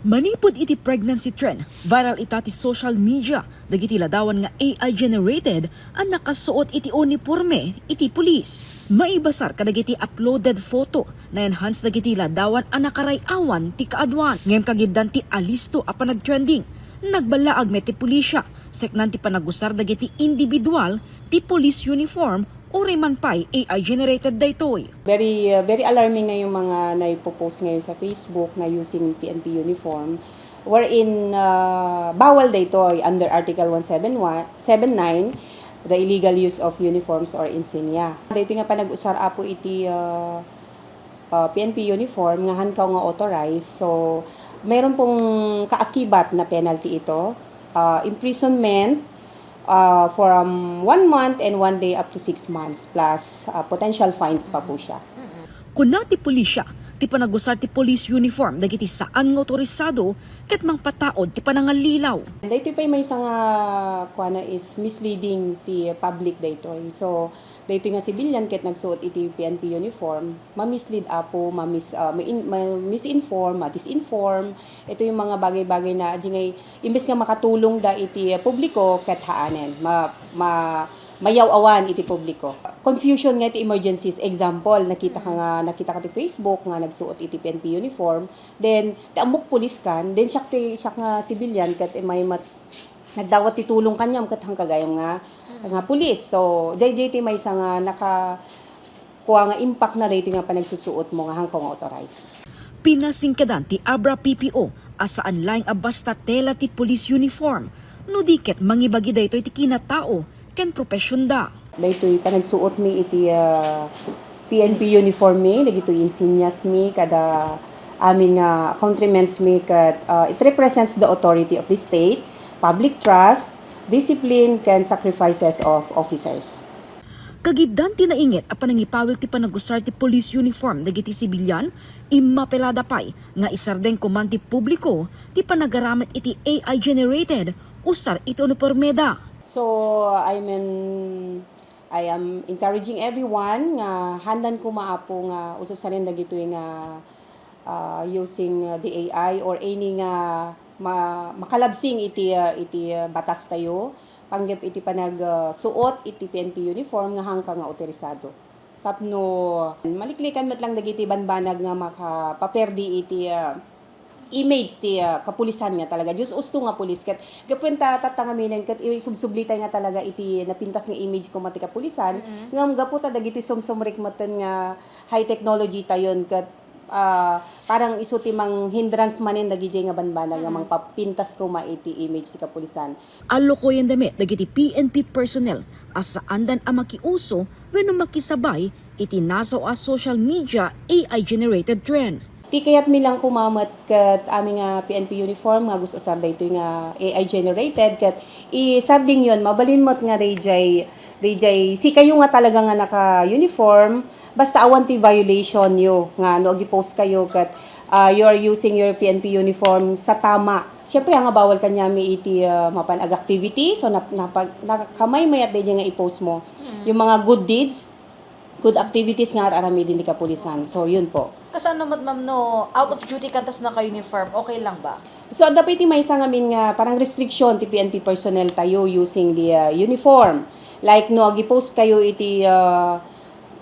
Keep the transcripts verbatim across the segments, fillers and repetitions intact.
Manipud iti pregnancy trend, viral ita ti social media dagiti ladawan nga A I generated a nakasuot iti uniporme iti pulis. Maibasar kadagiti uploaded photo, na-enhance dagiti ladawan a nakaray-awan ti kaaduan. Ngem kagiddan ti alisto a panagtrending, nagballaag met ti pulisya, seknan ti panagusar dagiti individual ti police uniform uray man pay A I generated daytoy. Very, uh, very alarming na yung mga naipopost ngayon sa Facebook na using P N P uniform, wherein, uh, bawal daytoy under Article one seven one, seven nine, the illegal use of uniforms or insignia. Daytoy nga panag-usar, apo, iti, uh, uh, P N P uniform nga hankaw nga authorized. So, meron pong kaakibat na penalty ito. Uh, imprisonment, uh, from one month and one day up to six months, plus, uh, potential fines pa po siya. Kuna ti pulisya, ti panagusar ti police uniform dagiti saan nga otorisado ket mangpataud ti panangallilaw. Daytoy pay maysa nga kuana is misleading ti public daytoy. So, daytoy nga civilian ket nagsuot iti P N P uniform, ma-mislead, apo, mamis-, ah, ma-in-, ma-misinform, ma-disinform. Ito yung mga bagay-bagay na, di ngay, imbes nga makatulong da iti, ah, publiko, ket haanen, ma-, ma-, mayaw-awan iti publiko. Confusion nga iti emergencies. Example, nakita ka nga, nakita ka ti Facebook nga nagsuot iti P N P uniform, then, ti ammok pulis kan, then siak ti, siak nga civilian, ket may mat-, nagdawat ti tulong kaniam ket han kagayam nga, nga pulis. So, daydiay ti maysa nga naka-, kua nga impact na daytoy nga panagsusuotmo nga hankaw nga authorized. Pinasingkedan ti Abra P P O a saan laeng a basta tela ti police uniform, no di ket mangibagi daytoy ti kinatao ken profesionda. Daytoy panagsuotmi iti, ah, P N P uniform mi, dagitoy insignias mi kada amin nga accoutrements mi ket, ah, it represents the authority of the state, public trust, discipline, ken sacrifices of officers. Kagiddan ti nainget a panangipawil ti panagusar ti police uniform dagiti sibilian, immapelada pay nga isardeng koma ti publiko ti panagaramat iti A I generated usar iti unipormeda. So, I mean, I am encouraging everyone nga handan koma, apo, nga ususanen dagitoy nga, ah, using, ah, the A I or any nga ma-, makalabsing iti, ah, iti, ah, batas tayo, panggep iti panag, ah, suot iti P N P uniform nga hangka nga otorisado. Tapno maliklikan met lang dagiti banbanag nga makapaperdi iti, ah, image ti, ah, kapulisan nga talaga. Diyos usto nga pulis ket gapuenta tatta ngaminen ket isubsublitay nga talaga iti napintas nga image koma ti kapulisan. Mm-mm. Ngem gapu ta dagiti sumsumrek metten nga high technology tayon ket, ah, parang isu ti mang hindrance manen dagidiay nga banbanag nga, mm, mangpapintas koma iti image ti kapulisan. Allokoyenda met dagiti P N P personnel a saandan a makiuso wenno makisabay iti nasaw a social media A I generated trend. Ti kayatmi lang koma met ket amin nga P N P uniform nga gus-usar daytoy nga A I generated ket isardengyon, mabalin met nga daydiay, daydiay sikayo nga talaga nga naka-uniform, basta awan ti violation yo nga no agi-post kayo ket, ah, you are using your P N P uniform sa tama. Siyempre, nga bawal kaniami iti, ah, mapan ag-activity, so nap-, napag-, nakamaymay-at daydiay nga i-post mo. Mm. Yung mga good deeds, good activities nga ar-aramiden ti kapulisan. So, yun po. Kasano met, ma'am, no out of duty ka tas naka-uniform, okay lang ba? So, adda pay ti maysa ngamin nga parang restriction ti P N P personnel tayo using the, uh, uniform. Like, no, agi-post kayo iti, uh,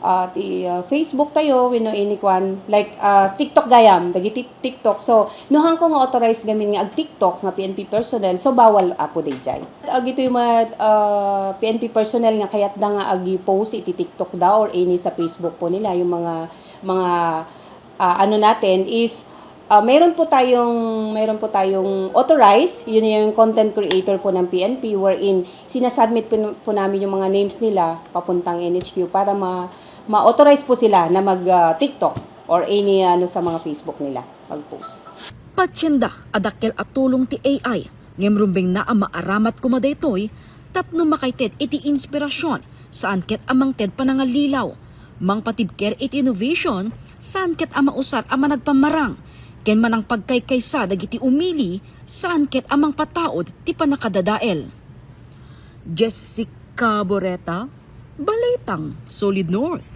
uh, ti, uh, Facebook tayo, wenno any kwan, like, uh, TikTok gayam, dagiti TikTok. So, no hangko nga authorized gamin nga ag-TikTok nga P N P personnel, so bawal, apo, daydiay. Agitoy met, ah, P N P personnel nga kayatda nga agi-post iti TikTok da or any sa Facebook po nila, yung mga, mga, ah, ano natin is, ah, meron po tayong, meron po tayong authorized, yun yung content creator po ng P N P, wherein sinasubmit po, po namin yung mga names nila papuntang N H Q para ma-, ma-authorize po sila na mag, ah, TikTok or any, ano, sa mga Facebook nila, mag-post. Patienda a dakkel a tulong ti A I, ngem rumbengna a maaramat koma daytoy tapno makaited iti inspirasyon, saan ket a mangted panangallilaw, mangpatibker iti innovation, saan ket a mausar a managpammarang, ken manangpagkaykaysa dagiti umili, saan ket a mangpataud ti pannakadadael. Jessica Boreta, Balitang Solid North.